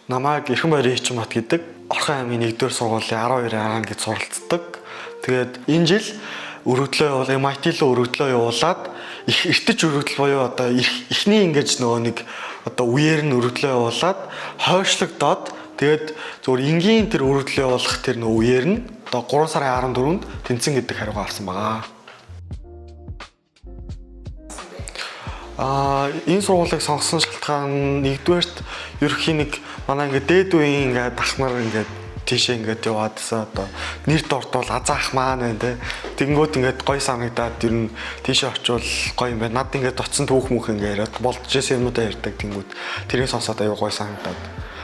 Намайг Эрхэмбаяр Ичмат гэдэг Орхон аймгийн 1-р сургуулийн 12 анги суралцдаг. Тэгээд энэ жил өргөдлөө явуул MIT руу өргөдлөө явуулаад их эртэж өргөдөл буюу одоо эхний ингэж нөгөө нэг одоо үеэр нь өргөдлөө явуулаад хойшлогдоод тэгээд зөвхөн энгийн тэр өргөдлөө явуулах тэр нөгөө үеэр нь одоо 3 сарын 14-нд тэнцэн гэдэг хариугаа авсан байгаа. Энэ сургуулийг сонгосон шалтгаан нэгдүгээрт ерөнхий нэг манай ингээд дээд үеийн ингээд ах нар ингээд тийшээ ингээд яваадсан одоо нэр дурдвал азаах маань байна те. Тэгэнгүүт ингээд гой санагдаад ер нь тийшээ очивол гоё юм байна. Над ингээд очсон түүх мөх ингээд яриад болдож исэн юмнуудаа ярьдаг. Тэнгүүд тэрийг сонсоод аюу гой санагдаад.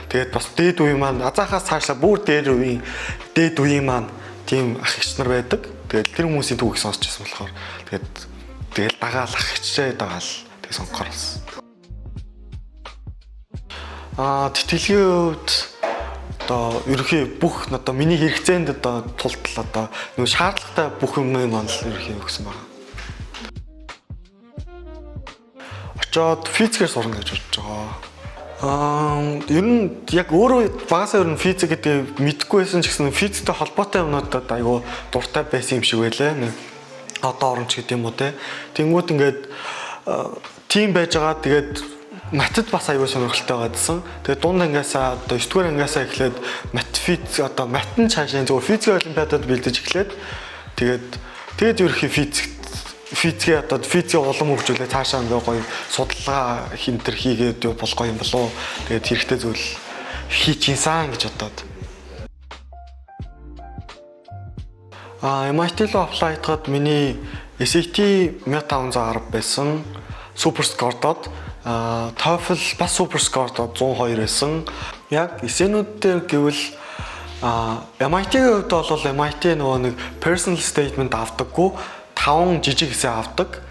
Тэгээд бас дээд үеийн маань азаахаас цаашаа бүр дээр үеийн дээд үеийн маань тийм ах эгч нар байдаг. Тэгээд тэр хүмүүсийн түүхийг сонсч байсан болохоор тэгээд тэгэл дагаал ах эгчээ дагаал тэг сонгохоор болсон. Тэтгэлгийн хувьд одоо ерөнхий бүх одоо миний хэрэгцээнд одоо тултал одоо нөгөө шаардлагатай бүх юм маань л ерөнхий өгсөн байна. Очоод физикээр сурна гэж бодож байгаа. Ер нь яг өөрөө багасаа ер нь физик гэдгийг мэдэхгүй байсан ч гэсэн физиктэй холбоотой юмнуудад айгүй дуртай байсан юм шиг байлаа. Нэг одоо оромч гэдэг юм уу те. Тэнгүүд ингээд тийм байж байгаа. Тэгээд матад бас аюул сонирхолтой байгаадсан. Тэгээд дунд ангиасаа одоо 9 дугаар ангиасаа эхлээд мат физик одоо матан цаашаа зөвхөн физикийн олимпиадад бэлдэж эхлээд тэгээд ерөнхий физикийн одоо физикийн улам хөгжүүлээ цаашаа ингээ гоё судалгаа хинтер хийгээд бол гоё юм болов. Тэгээд хэрэгтэй зүйл хийчихсэн гэж бодоод. MIT руу apply хийхэд миний SAT 1510 байсан. Super score-дод TOEFL бас super score-дод 102 байсан. Яг эсэнүүд дээр гэвэл MIT-ийн хувьд бол MIT нөгөө нэг personal statement авдаггүй 5 жижиг эсэ авдаг.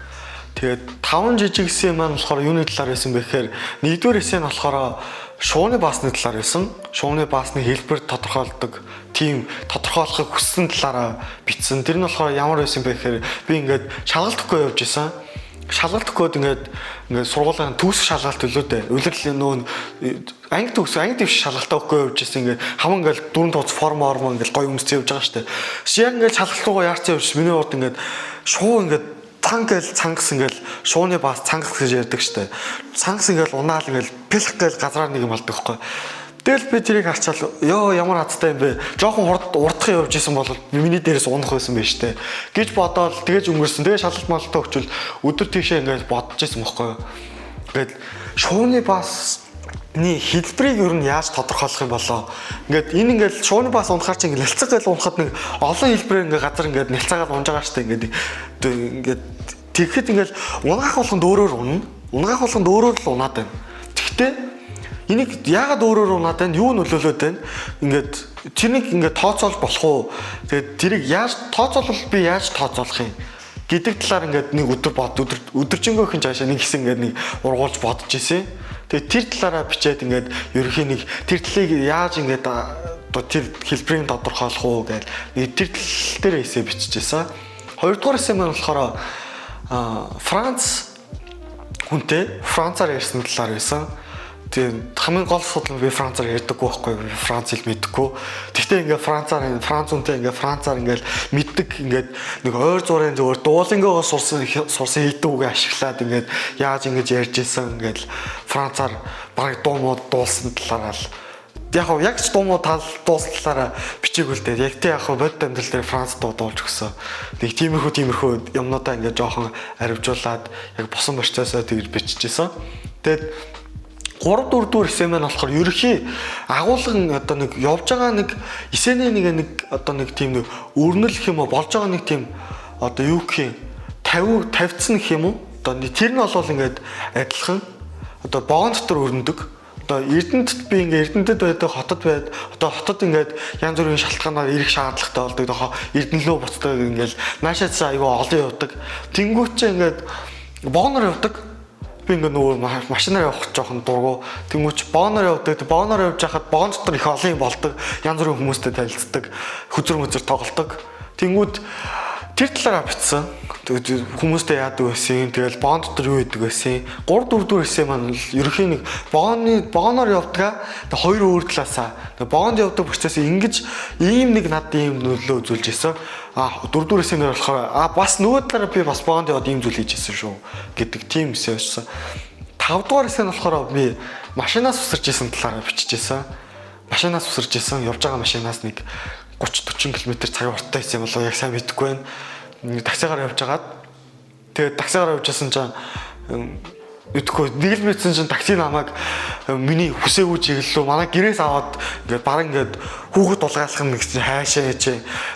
Тэгээд 5 жижиг эсэ маань болохоор юуны талаар байсан бэ гэхээр нэгдүгээр эсэ нь болохоор шууны баасны талаар байсан. Шууны баасны хэлбэр тодорхойлдог тийм тодорхойлохыг хүссэн талаараа бичсэн. Тэр нь болохоор ямар байсан бэ гэхээр би ингээд шалгалт өгөхгүй явж исэн. Шалгалт өгөхөд ингээд сургуулийн төгсөх шалгалт төлөөдөө улирлын нөө анги төгс анги дэвш шалгалтаа өгөхгүй явж исэн. Ингээд хаман ингээд дөрөв тооц форм ормоо ингээд гоё өмсөж явж байгаа штэ. Яг ингээд шалгалт руугаа яарсан явж миний урд ингээд шуу ингээд цанг гээл цангас ингээл шууны баас цангас гэж ярьдаг штэ. Цангас ингээл унаал ингээл пэлх гээл газраар нэг юм болдог байхгүй. Тэгэл би тэрийг харчаал ёо ямар хацтай юм бэ? Жохон хурд урдах явж исэн бол миний дээрээс унах байсан байх штэ гэж бодоол тэгэж өнгөрсөн. Тэгээ шалгалт малтаа өгчвөл өдөр тийшээ ингээд бодож исэн байхгүй юу. Ингээд шууны баасны хэлбэрийг ер нь яаж тодорхойлох юм болоо? Ингээд энэ ингээд шууны баас унахаар чи ингээд нялцаг гэл унахад нэг олон хэлбэрээр ингээд газар ингээд нялцаагаар унж байгаа штэ ингээд ингээд тэгэхэд ингээд унаах болгонд өөрөөр унана. Унаах болгонд өөрөөр л унаад байна. Тэгтээ энийг яагаад өөрөөр унаад байна? Юу нөлөөлөөд байна? Ингээд тэрнийг ингээд тооцоолж болох уу? Тэгээд тэрийг яаж тооцоолвол би яаж тооцоолох юм гэдэг талаар ингээд нэг өдөр бод өдөржингөө хин цаашаа нэг хэсэг ингээд нэг ургуулж бодож исэн. Тэгээд тэр талаараа бичээд ингээд ерөнхий нэг тэр талыг яаж ингээд одоо тэр хэлбэрийг тодорхойлох уу гэж нэг тэр тал дээр эсэ биччихсэн. Хоёрдугаар эсэ маань болохоор Франц хүнтэй Францаар ярьсан талаар байсан. Тэгээд хамгийн гол асуудал нь би Францаар ярьдаггүй байхгүй, би Франц хэл мэдэхгүй. Тэгтээ ингээ Францаар Франц хүнтэй ингээ Францаар ингээл мэддэг ингээд нэг ойр зургийн зөвөр дуулангоо сурсан хийдэг үгээ ашиглаад ингээд яаж ингэж ярьж исэн ингээд Францаар бараг дуу муу дуулсан талаараа л яг яг ч дуу муу тал дуулсан талаараа бичээгүй л дээ. Яг тэ яг бодит амьдрал дээр Франц дуу дуулж өгсөн. Нэг тиймэрхүү юмнуудаа ингээд жоохон аривжуулаад яг босон процессоо тэгж биччихсэн. Тэгээд 3 4 дугаар эсэ маань болохоор ерөнхий агуулган одоо нэг явж байгаа нэг эсэний нэг одоо нэг тийм нэг өрнөл гэх юм уу болж байгаа нэг тийм одоо юу гэх юм 50 тавьцсан гэх юм уу одоо тэр нь бол ингээд адилхан одоо богон дотор өрнөдөг. Одоо Эрдэнэтэд би ингээд Эрдэнэтэд байдаг хотод байд одоо хотод ингээд янз бүрийн шалтгаанаар ирэх шаардлагатай болдог. Эрдэнэ рүү буцдаг ингээд наашаа цаа айгүй олон явдаг. Тэнгүүт чи ингээд богоноор явдаг. Би ингээд нөгөө машинаар явах жоохон дургу. Тэнгүүч богоноор явдаг. Богоноор явж байхад богон дотор их олон юм болдог. Янз бүрийн хүмүүстэй танилцдаг. Хөзөр мөзөр тоглолдог. Тэнгүүд Тэр талаараа бичсэн. Хүмүүстэй яадаг байсан. Тэгэл боон дотор юу хийдэг байсан. 3 4 дугаар эссе маань л ерөнхийн нэг богоноор явдаг. Тэг хоёр өөр талаасаа. Тэг богонд явдаг процесс ингэж ийм нэг над ийм нөлөө үзүүлж исэн. 4 дугаар эссе нэр болохоор бас нөгөө талаараа би бас богонд яваад ийм зүйл хийж исэн шүү гэдэг тийм эссе байсан. 5 дугаар эссе нь болохоор би машинаас усарч исэн талаараа бичиж исэн. Машинаас усарч исэн. Явж байгаа машинаас нэг 30 40 км цагийн хурдтай байсан юм болоо яг сайн мэдэхгүй байна. Таксигаар явж хагаад тэгээд таксигаар явж байсан чинь мэдэхгүй нэг л мэдсэн чинь такси намайг миний хүсээгүй чиглэл рүү манай гэрээс аваад ингээд баг ингээд хүүхэд дулгаалах юм гэсэн хайшаа яж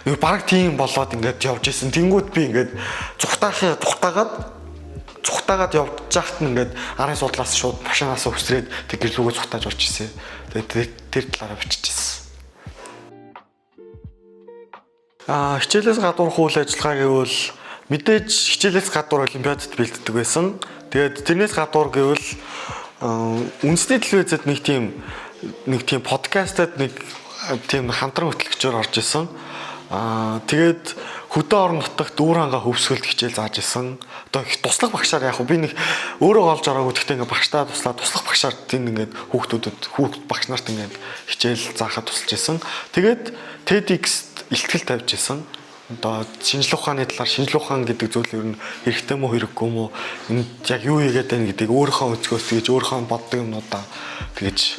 нэг баг тийм болоод ингээд явж исэн. Тэнгүүд би ингээд зүхтаагаад явж байхад нь ингээд арын судлаас шууд машинаас өсрээд тэг гэр лүүгээ зүхтааж орж исэн. Тэгээд тэр талаараа биччихсэн. Хичээлээс гадуурх үйл ажиллагаа гэвэл мэдээж хичээлээс гадуур олимпиадад бэлддэг байсан. Тэгээд тэрнээс гадуур гэвэл үндэсний телевизэд нэг тийм подкастад нэг тийм хамтран хөтлөгчөөр орж исэн. Тэгээд хөдөө орон нутагт дүүр хангаа хөвсгөлд хичээл зааж исэн. Одоо их туслах багшаар яг би нэг өөрөө олж ороогүй, гэхдээ ингээ багштаа туслаад туслах багшаар тийм ингээд хүүхдүүдэд хүүхд багш нарт ингээд хичээл заахад тусалж исэн. Тэгээд TEDx илтгэл тавьж исэн. Одоо шинжлэх ухааны талаар шинжлэх ухаан гэдэг зүйл ер нь хэрэгтэй мө хэрэггүй мө, энэ яг юу хийгээд байна гэдгийг өөрийнхөө өнцгөөс тэгэж өөрийнхөө боддог юмнуудаа тэгэж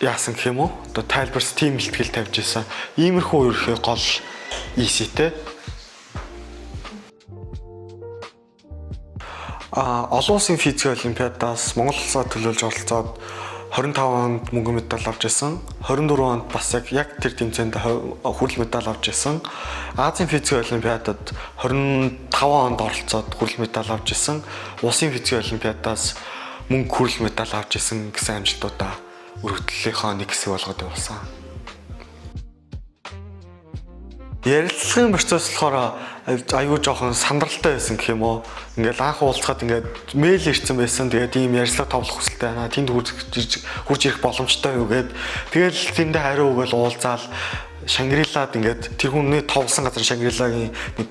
яасан гэх юм уу? Одоо тайлбарс тим илтгэл тавьж исэн. Иймэрхүү ерөнхий гол EC-тэй. Олон улсын физикийн олимпиадаас Монгол улсаа төлөөлж оролцоод 25 онд мөнгөн медаль авч ирсэн. 24 онд бас яг тэр тэмцээнд хүрэл медаль авч ирсэн. Азийн физикийн олимпиадад 25 онд оролцоод хүрэл медаль авч ирсэн. Улсын физикийн олимпиадаас мөнгө хүрэл медаль авч ирсэн гэсэн амжилтуудаа өргөдлөлийнхөө нэг хэсэг болгоод явуулсан. Ярилцлагын процесс болохоор аюу жоохон сандралтай байсан гэх юм уу. Ингээл анх уулзахад ингээд мэйл ирсэн байсан. Тэгээд ийм ярилцлага товлох хүсэлтэй байна. Тэнд хурж ирэх боломжтой юу гээд. Тэгэл тэндээ хариу өгөөл уулзаал Шангрилад ингээд тэр хүний товлсон газар Шангрилагийн нэг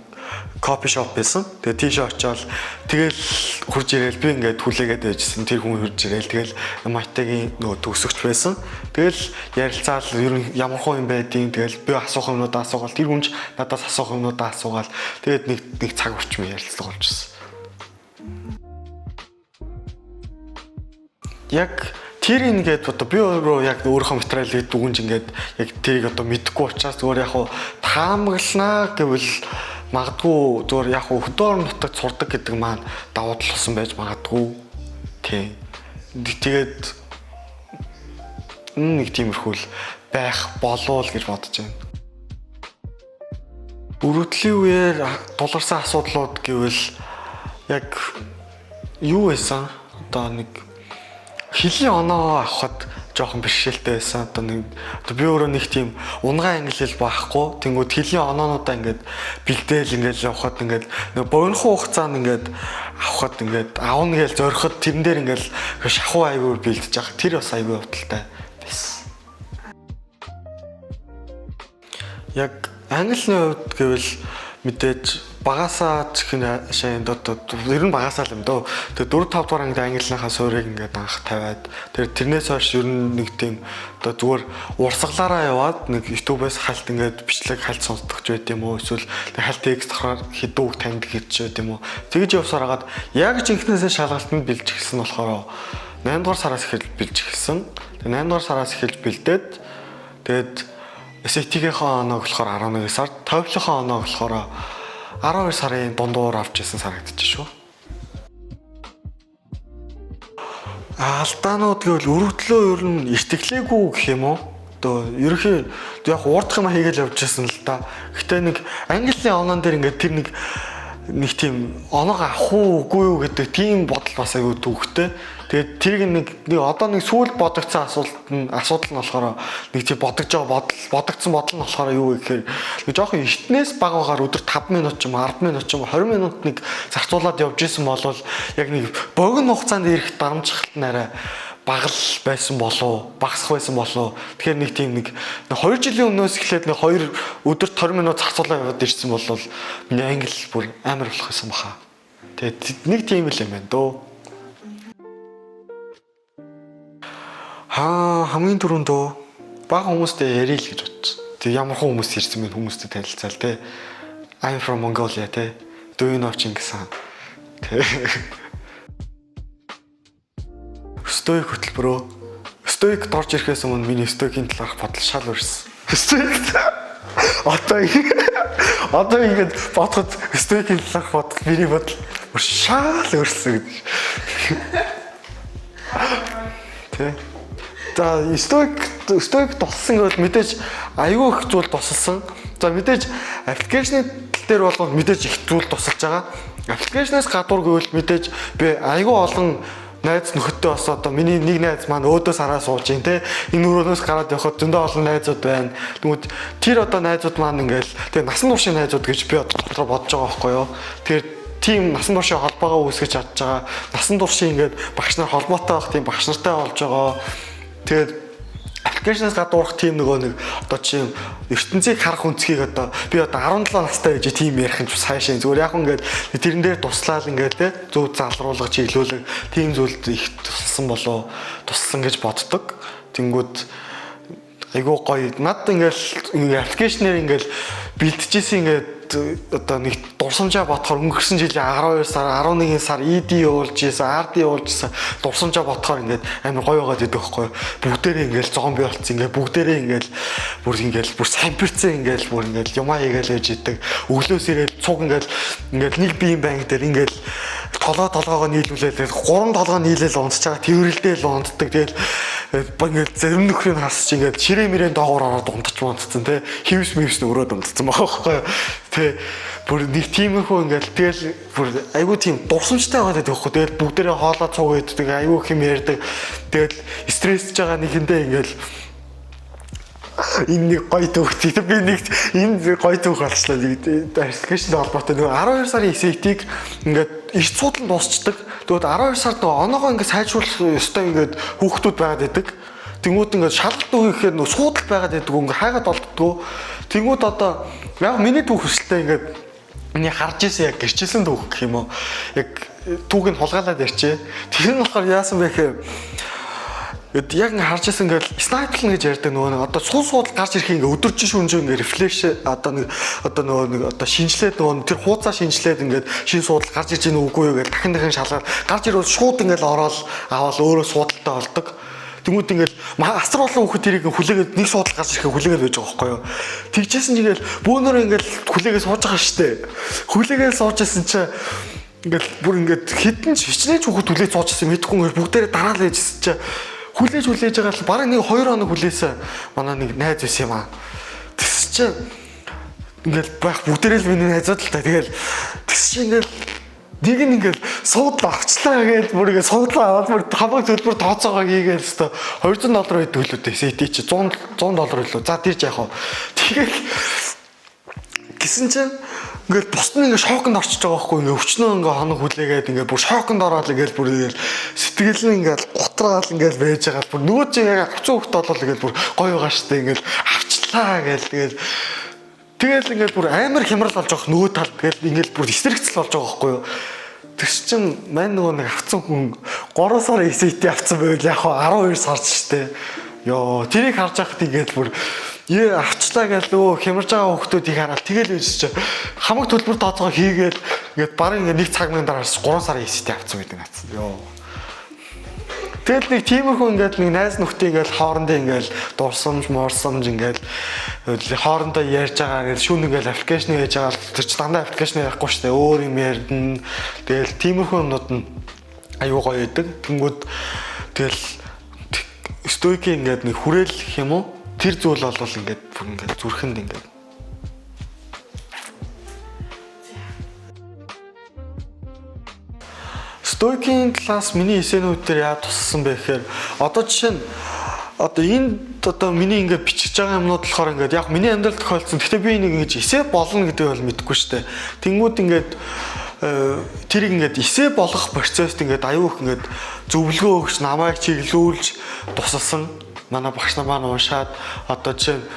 кофе шоп байсан. Тэгээд тийшээ очиод тэгэл хурж ирээл би ингээд хүлээгээд байжсэн. Тэр хүн хурж ирээл тэгэл MIT-гийн нөгөө төгсөгч байсан. Тэгэл ярилцаал ер нь ямар хуу юм байдیں۔ Тэгэл би асуух юмнуудаа асуугаал тэр хүн ч надаас асуух юмнуудаа асуугаал тэгээд нэг цаг урчмын ярилцлага болчихсон. Яг тэр ингээд одоо би өөрөө яг өөрийнхөө материалыг дүгнж ингээд яг тэрийг одоо мэдэхгүй учраас зүгээр яг хуу таамагланаа гэвэл магадгүй зүгээр яг хөдөө орон нутагт сурдаг гэдэг маань давуу тал болсон байж магадгүй. Тийм. Тэгээд нэг тиймэрхүү л байх болов уу гэж бодож байна. Өргөдлийн үеэр тулгарсан асуудлууд гэвэл яг юу байсан? Одоо нэг хөлийн оноо авахад жоохон бэрхшээлтэй байсан. Одоо нэг би өөрөө нэг тийм унган англи хэл байхгүй. Тэнгүүд хөлийн оноонуудаа ингээд бэлдээл ингээд явхад ингээд нэг богинохон хугацаанд ингээд авахад ингээд аавна гэж зориход тэрэн дээр ингээд шахуу айгүй бэлдэж явах. Тэр бас айгүй явдалтай байсан. Яг англиний хувьд гэвэл мэдээж багасаа чихэн шаянд одоо ер нь багасаа л юм дөө. Тэгээ 4 5 дугаар ангид английнхаа суурийг ингээд анх тавиад тэр тэрнээс хойш ер нь нэг тийм одоо зүгээр урсгалаараа яваад нэг YouTube-ээс хальт ингээд бичлэг хальт сонсдог ч байд юм уу, эсвэл хальт текст авахаар хэдэн үг таньдаг гэж байд юм уу. Тэгж явсаар хагаад яг жинхнээсээ шалгалтанд бэлж эхэлсэн болохоор 8 дугаар сараас эхэлж бэлж эхэлсэн. Тэгээ 8 дугаар сараас эхэлж бэлдээд тэгээд SAT-ийнхаа оноог болохоор 11 сард, TOEFL-ийнхаа оноог болохоор 12 сарын дундуур авч ирсэн санагдчих шүү. Алдаанууд гэвэл өргөдлөө ер нь эртгэлээгүй гэх юм уу? Одоо ерөнхий яг уурдах юм хийгээл явж ирсэн л да. Гэтэ нэг английн оноон дээр ингээд тэр нэг тийм оноог авах уу үгүй юу гэдэг тийм бодол бас аягүй төвхтэй. Тэгээд тэрийг нэг одоо нэг сүүл бодогдсон асуудал нь болохоор нэг тийм бодогдож байгаа бодол бодогдсон бодол нь болохоор юу вэ гэхээр нэг жоохон эртнээс баг багаар өдөр 5 минут ч юм 10 минут ч юм 20 минут нэг зарцуулаад явж исэн бол яг нэг богино хугацаанд ирэх дарамжхалт нь арай багал байсан болов, багасх байсан болов. Тэгэхээр нэг тийм нэг 2 жилийн өмнөөс эхлээд нэг 2 өдөрт 20 минут зарцуулаа яваад ирсэн бол миний англи бүр амар болох байсан баха. Тэгээд нэг тийм л юм байна дөө. Хамгийн түрүүнд дөө бага хүмүүстэй ярил л гэж бодсон. Тэг ямар хон хүмүүс ирсэн бэ, хүмүүстэй танилцаал те. I'm from Mongolia те. Do you know Genghis Khan? Тэ. Stoic хөтөлбөрөө. Stoic орж ирэхээс өмнө миний Stoic-ийн талаарх бодол шал өөрсөн. Stoic одоо ингэж бодоход Stoic-ийн талаарх бодол, миний бодол бүр шал өөрсөн гэж. Тэ. За, Stoic туссан гэвэл мэдээж аюу их зүйл тусалсан. За, мэдээж application ы тал дээр бол мэдээж их зүйл тусалж байгаа. Application аас гадуур гэвэл мэдээж би аюу олон найз нөхөдтэй бас, одоо миний нэг найз маань өөдөөс хараа сууж ин те, энэ өрөөнөөс гараад явхад зөндөө олон найзууд байна. Тэгмүүд тэр одоо найзууд маань ингээл тэгээ насан туршийн найзууд гэж би одоо дотроо бодож байгаа байхгүй юу. Тэгэхээр тийм насан туршийн холбоогоо үүсгэж чадж байгаа. Насан туршийн ингээд багш нар холбоотой байх, тийм багш нартай болж байгаа. Тэгээд application аас гадуурх тийм нөгөө нэг одоо чи ертөнцийг харах өнцгийг, одоо би одоо 17 настай байж тийм ярих юм цаашаа зүгээр яг ингээд тэрэн дээр туслаал ингээд те, зөв залруулга, чиглүүлэг, тийм зүйлд их тусалсан болоо, тусалсан гэж боддог. Тэнгүүд айгуу гоё. Над ингээл application ээр ингээл бэлтжижсэн, ингээд одоо нэг дурсамжаа бодохоор, өнгөрсөн жилийн 12 сар, 11 сар ED явуулж исэн, RD явуулж исэн дурсамжаа бодохоор ингээд амар гоё байгаад идэг байхгүй юу. Бүгдээрээ ингээл зомби болцсон, ингээд бүгдээрээ ингээл бүр ингээл бүр сампирцэн, ингээл бүр ингээл юмаа хийгээл байж идэг. Өглөөс ирээл цуг ингээл ингээл нэг биеийн банк дээр ингээл толгой толгоогоо нийлүүлээд, гурван толгой нийлээл унтж байгаа, тэрвэрлдэл унтдаг. Тэгэл ингээл зарим нөхрийг харсч ингээл ширээ мөрэн доогуур ороод унтаж унтцсан те, хевс мэвс өрөөд унтцсан байгаа байхгүй те. Бүр нэг тиймэрхүү ингээл тэгэл бүр айгүй тийм дурсамжтай байгаа гэдэг байхгүй. Тэгэл бүгдээрээ хоолоо цуг иддэг, айгүй хэм ярьдаг. Тэгэл стрессж байгаа нэгэндээ ингээл энэ нэг гоё түүх. Тийм, би нэг энэ гоё түүх болчлаа. Application холбоотой нөгөө 12 сарын SAT-г ингээд эрт суудлан дуусчдаг. Тэгвэл 12 сард нөгөө оноогоо ингээд сайжруулах ёстой ингээд хүүхдүүд байгаад байдаг. Тэнгүүд ингээд шалгалт өгөхээр нөгөө суудал байгаад байдаг, ингээд хайгаад олддгоо. Тэнгүүд одоо яг миний түүх хүсэлтэй ингээд миний харж исэн, яг гэрчилсэн түүх гэх юм уу. Яг түүхийг нь хулгайлаад ярьчээ. Тэр нь болохоор яасан бэ гэхээр Гэт яг ингээ харж исэн, ингээл snipe лна гэж ярьдаг нөгөө нэг одоо суу суудал гарч ирэх, ингээ өдөржин шүнжээ ингээ refresh, одоо нэг одоо нөгөө нэг одоо шинжилээд, нөгөө тэр хууцаа шинжилээд, ингээд шин суудал гарч ирж ийн үгүй юу гэж дахин дахин шалгаад гарч ирвэл шууд ингээл ороод аваад өөрөө суудалтай болдог. Тэнгүүд ингээл асар олон хүүхэд тэрийг хүлээгээд, нэг суудал гарч ирэхээ хүлээгээд байж байгаа байхгүй юу. Тэгжсэн чинь ингээл бөөнөрөө ингээл хүлээгээд сууж байгаа штэ. Хүлээгээд сууж исэн чинь ингээл бүр ингээд хитэн ч хичнээн ч хүүхэд хүлээж сууж исэн мэдэхгүй, ингээл бүгдээрээ дараал ээжсэн чинь хүлээж хүлээж байгаа л бараг нэг 2 хоног хүлээсэн манай нэг найз байсан юм аа. Тэгс чинь ингээл байх бүгдээрээ л миний найзууд л та. Тэгэл тэгс чинь ингээл нэг нь ингээл суудлаа авчлаа гэж бүр ингээд суудлаа аваад, бүр хамаг төлбөр тооцоогоо хийгээл өстө 200 доллар байдаг лүү дээ. SAT чи 100 100 доллар лүү. За, тэр ч яах вэ? Тэгэл гисэн чинь ингээл бусд нь ингээ шоконд орчиж байгаа байхгүй, ингээ өчнөө ингээ хоног хүлээгээд ингээ бүр шоконд ороод, ингээл бүр ингээл сэтгэл нь ингээл гутраал ингээл байж байгаа л, бүр нөгөө чинь яг авцсан хөлт болол ингээл бүр гоё байгаа штэ, ингээл авчлаа гээл. Тэгэл тэгэл ингээл бүр амар хямрал болж байгаа нөгөө талд, тэгэл ингээл бүр эсрэгцэл болж байгаа байхгүй юу. Тэр чин мань нөгөө нэг авцсан хүн 3 сар SAT авцсан байвал яг 12 сар штэ. Йоо, тэрийг харж байхад ингээл бүр ээ авчлаа гэж нөгөө хямарж байгаа хүүхдүүдийг хараад тэгэл байж чи хамаг төлбөр тооцоогоо хийгээл ингээд барын ингээд нэг цаг мөн дараа 3 сарын SAT авцсан гэдэг наацсан. Йоо. Тэгэл нэг тиймэрхүү ингээд нэг найз нөхдөд ингээд хоорондоо ингээд дурсамж морсомж ингээд хоорондоо ярьж байгаа, ингээд шүүн ингээд application хийж байгаа, тэр чи дандаа application ярихгүй шүү дээ, өөр юм ярьдэн. Тэгэл тиймэрхүү юмнууд нь аюу гоё идэг. Тэнгүүд тэгэл stoic ийн ингээд нэг хүрээл гэх юм уу, тэр зүйл бол ингээд бүр ингээд зүрхэнд ингээд. Stoic ийн талаас миний essay нүүд дээр яа тусалсан бэ гэхээр одоо жишээ нь одоо энэ одоо миний ингээд бичиж байгаа юмнууд болохоор ингээд яг миний амьдрал тохиолдсон. Гэхдээ би энийг ингэж essay болно гэдэг бол мэдэхгүй шүү дээ. Тэнгүүд ингээд тэрийг ингээд эсээ болгох процесст ингээд аюу их ингээд зөвлөгөө өгч, намайг чиглүүлж тусалсан. Манай багш нар маань уншаад одоо жишээ нь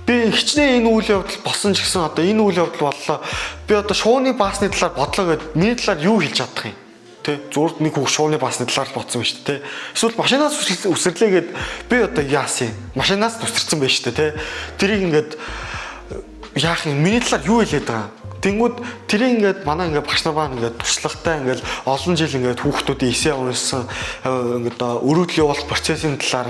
би хичнээн энэ үйл явдал болсон ч гэсэн одоо энэ үйл явдал боллоо. Би одоо шууны баасны талаар бодлоо гэд миний талаар юу хэлж чадах юм? Тэ, зүгээр нэг хүүхд шууны баасны талаар л бодсон юм шүү дээ, тэ. Эсвэл машинаас үсрэрлээ гэд би одоо яасан юм? Машинаас үсэрсэн байж шүү дээ, тэ. Тэрийг ингээд яах юм? Миний талаар юу хэлээд байгаа юм? Тэнгүүд тэрийг ингээд манай ингээд багш нар маань ингээд туршлагатай ингээд олон жил ингээд хүүхдүүдийн эсээ уншсан, ингээд өргөдөл явуулах процессын талаар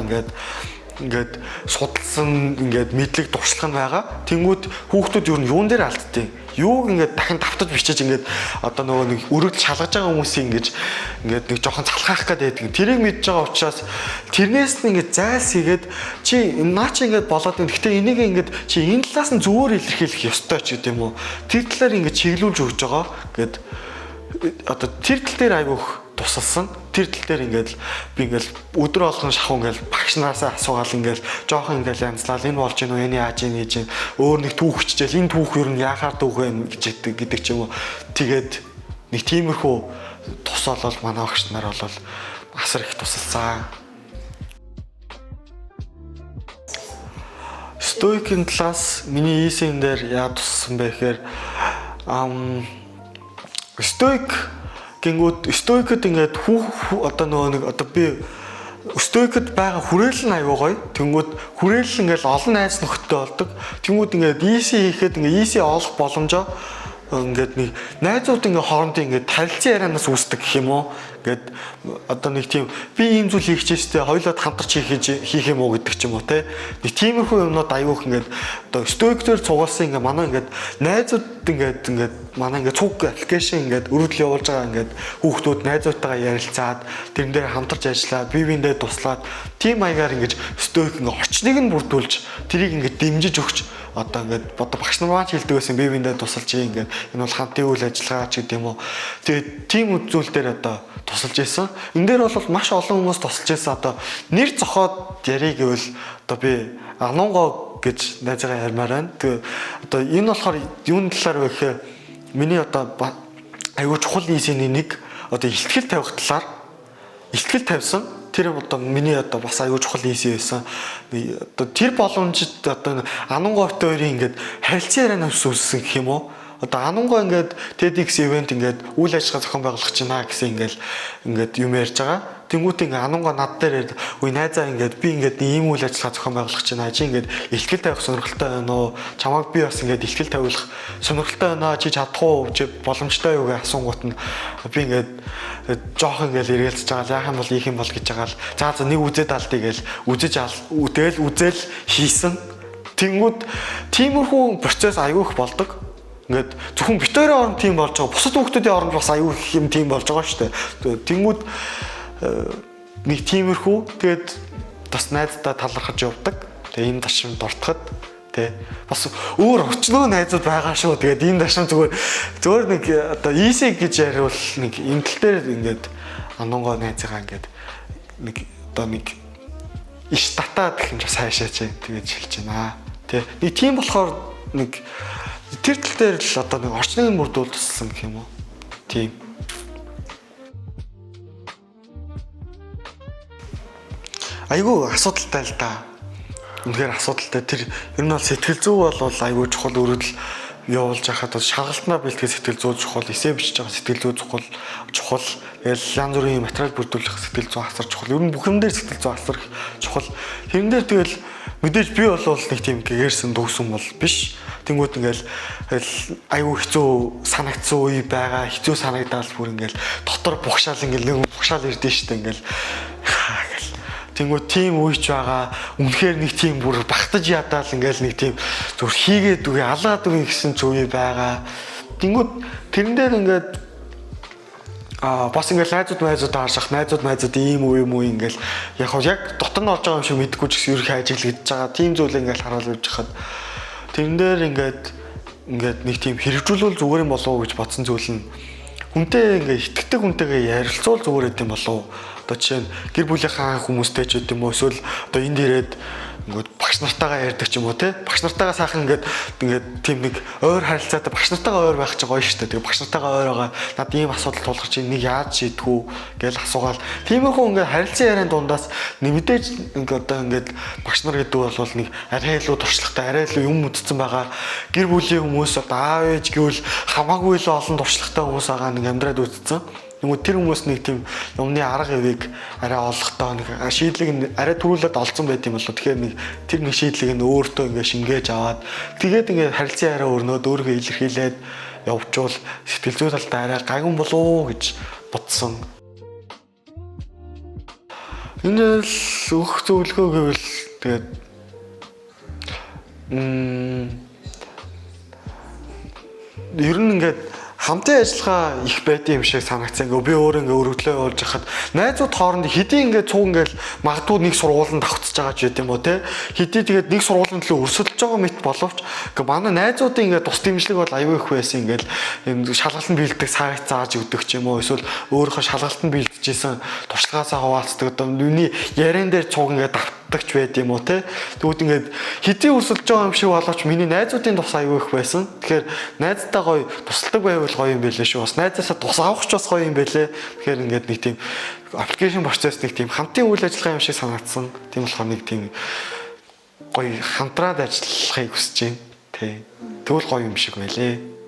ингээд судалсан ингээд мэдлэг туршлага нь байгаа. Тэнгүүд хүүхдүүд юу юун дээр алддیں۔ Юуг ингээд дахин давтаж бичиж ингээд одоо нөгөө нэг өргөдөл шалгаж байгаа хүмүүсийг ингээд нэг жоохон залхаах гээд байдаг. Тэрийг мэдж байгаа учраас тэрнээс нь ингээд зайлсхийгээд чи наа чи ингээд болоод байна. Гэхдээ энийг ингээд чи энэ талаас нь зөвөр илэрхийлэх ёстой ч гэдэг юм уу. Тэр талаар ингээд чиглүүлж өгч байгаа. Ингээд одоо тэр тал дээр айгүйх тусалсан. Тэр тал дээр ингээд би ингээд өдөр болгон шахуу ингээд багш нараасаа асуугаал ингээд жоохон ингээд янзлал энэ болж гин үү, энэ яаж гин гэж өөр нэг түүх хичээл энэ түүх юу нь яахаар түүх вэ гэж гэдэг ч юм уу. Тэгээд нэг тиймэрхүү тус болол манай багш нар бол асар их тусалсан. Стоикийн талаас миний эссэн дээр яа тусалсан бэ гэхээр стоик гингүүд стоикд ингээд одоо нөгөө нэг одоо би стоикд байгаа хүрээлэл нь аюу гоё. Тэнгүүд хүрээлэл ингээд олон найз нөхдөд болдог. Тэнгүүд ингээд easy хийхэд ингээд easy олох боломжоо ингээд нэг найзууд ингээд хоорондын ингээд харилцан ярианаас үүсдэг гэх юм уу. Ингээд одоо нэг тийм би ийм зүйл хийх чээстэй хоёулаад хамтарч хийх юм уу гэдэг ч юм уу те. Нэг тиймэрхүү юмнууд аюух ингээд одоо стоик дээр цугаасан ингээд манай ингээд найзууд ингээд манай ингээд цуг аппликейшн ингээд өргөдөл явуулж байгаа ингээд хүүхдүүд найзуудтайгаа ярилцаад тэрэн дээр хамтарч ажиллаад бие биендээ туслаад тийм маягаар ингээд стоик ингээд орчныг нь бүрдүүлж тэрийг ингээд дэмжиж өгч одоо ингээд одоо багш нар маань хэлдэг байсан бие биендээ тусалж ингээд энэ бол хамтын үйл ажиллагаа ч гэдэг юм уу. Тэгээд тийм зүйл дээр одоо тусалж исэн. Энэ дээр бол маш олон хүмүүс тусалж исэн. Одоо нэр зохиод ярих гэвэл одоо би Анунгоо гэж найзгаа ярмаар байна. Тэгээ одоо энэ болохоор юун талаар вэ гэхээр миний одоо аюу чухал нийсийн нэг одоо ихтгэл тавих талаар ихтгэл тавьсан. Тэр одоо миний одоо бас аюу чухал нийс байсан. Одоо тэр боломжид одоо Анунгоо хоёрын ингээд харилцан ярианаас үүссэн гэх юм уу? Одоо Анунгоо ингээд TEDx event ингээд үйл ажиллагаа зохион байгуулах гэж байна гэсэн ингээд юм ярьж байгаа. Тэнгүүт ингээд Анунгоо над дээр яриад, "Үгүй найзаа ингээд би ингээд ийм үйл ажиллагаа зохион байгуулах гэж байна. Чи ингээд ихтгэл тавих сонирхолтой байна уу? Чамайг би бас ингээд ихтгэл тавиулах сонирхолтой байна. Чи чадах уу? Чи боломжтой юу?" гэж асуунгуут нь би ингээд жоох ингээд эргэлзэж байгаа л яах юм бол ийх юм бол гэж байгаа л за нэг үзээд алдъя гээл үзэж тэгэл үзэл хийсэн. Тэнгүүд тиймэрхүү процесс аюу их болдог. Ингээд зөвхөн бит хоёрын оронд тийм болж байгаа. Бусад хүүхдүүдийн оронд бас аюу их юм тийм болж байгаа шүү дээ. Тэнгүүд нэг тиймэрхүү тэгээд бас найздаа талархаж явдаг. Тэгээ энэ ташрамд дуртахад тэ бас өөр өчнөө найзууд байгаа шүү. Тэгээд энэ ташрам зүгээр нэг одоо easy гэж яриул нэг энэ тал дээр ингээд Анунгоо найзгаа ингээд нэг одоо нэг иш татаад гэх юм бас хайшаач тэгээд хэлж байна. Тэ нэг тийм болохоор нэг тэр тал дээр л одоо нэг орчныг мөрдүүл тусалсан гэх юм уу. Тийм. Айгүй асуудалтай л да. Үнэхээр асуудалтай. Тэр ер нь бол сэтгэл зүй бол айгүй чухал өргөдөл явуулж байхад бол шалгалтнаа бэлтгэх сэтгэл зүй чухал, эсээ бичиж байгаа сэтгэл зүй чухал. Тэгэл янз бүрийн материал бүрдүүлэх сэтгэл зүй асар чухал. Ер нь бүх юм дээр сэтгэл зүй асар чухал. Тэрэн дээр тэгэл мэдээж би бол нэг тийм гэгэрсэн дүүсэн бол биш. Тэнгүүд ингээл айгүй хэцүү санагдсан үе байгаа. Хэцүү санагдаал бүр ингээл дотор бугшаал ингээл нэг бугшаал ирдэ штэ ингээл гэл. Тэнгүүд тийм үеч байгаа. Үнэхээр нэг тийм бүр багтаж ядаал ингээл нэг тийм зүр хийгээд үгүй алаад үгүй гэсэн ч үе байгаа. Тэнгүүд тэрэн дээр ингээд бас ингээл найзууд харших, найзууд ийм үе юм уу ингээл яг яг дотор нь орж байгаа юм шиг мэдгүй ч гэсэн ерөнхий ажиглагдж байгаа. Тийм зүйл ингээл хараал явж хахад тэрэн дээр ингээд нэг тийм хэрэгжүүлвэл зүгээр юм болов уу гэж бодсон зүйл нь хүнтэй ингээд итгэдэг хүнтэйгээ ярилцвал зүгээр байд юм болов уу? Одоо жишээ нь гэр бүлийнхаа хүмүүстэй ч гэдэм үү, эсвэл одоо энд ирээд ингээд багш нартайгаа ярьдаг ч юм уу те. Багш нартайгаа сайхан ингээд тийм нэг ойр харилцаатай, багш нартайгаа ойр байх чинь гоё шүү дээ. Тэгээ багш нартайгаа ойр байгаа, надад ийм асуудал тулгарч, нэг яаж шийдэх үү гэж асуугаал. Тиймэрхүү ингээд харилцан яриан дундаас нэмдээж ингээд одоо ингээд багш нар гэдэг бол нэг арай илүү туршлагатай, арай илүү юм мэдсэн байгаа. Гэр бүлийн хүмүүс, одоо аав ээж гэвэл хамаагүй илүү олон туршлагатай хүмүүс байгаа, нэг амьдраад үзсэн. Нөгөө тэр хүмүүс нэг тийм юмны арга явыг арай олохдоо нэг шийдлийг нь арай түрүүлээд олцсон байт юм болоо. Тэгэхээр нэг тэр нэг шийдлийг нь өөртөө ингээ шингээж аваад, тэгээд ингээ харилцан яриа өрнөөд, өөрийгөө илэрхийлээд явжвал сэтгэл зүй талдаа арай гайгүй болов уу гэж бодсон. Энэ л өгөх зөвлөгөө гэвэл тэгээд ер нь ингээд хамтын ажиллагаа их байдсан юм шиг санагдсан. Ингээ би өөрөө ингээ өргөдлөө явуулж хахад найзууд хооронд хэдий ингээ цуг ингээл магадгүй нэг сургуулинд давхцаж байгаа ч гэдэм юм уу те. Хэдий тэгээд нэг сургуулийн төлөө өрсөлдөж байгаа мэт боловч ингээ манай найзуудын ингээ тус дэмжлэг бол аюу их байсан. Ингээл энэ шалгалтанд бэлдэх сайт зааж өгдөг ч юм уу, эсвэл өөрийнхөө шалгалтанд бэлдэжсэн туршлагаасаа хуваалцдаг. Одоо нүний яриан дээр цуг ингээ давтдагч байд юм уу те. Тэгвэл ингээд хэдий өрсөлдөж байгаа юм шиг боловч миний найзуудын тус аюу их байсан. Тэгэхээр найзтайгаа гоё тусалдаг байвал гоё юм байлээ шүү. Бас найзаасаа тус авах ч бас гоё юм байлээ. Тэгэхээр ингээд нэг тийм application процесс нэг тийм хамтын үйл ажиллагаа юм шиг санагдсан. Тийм болохоор нэг тийм гоё хамтраад ажиллахыг хүсэж байна. Тэ. Тэгвэл гоё юм шиг байлээ.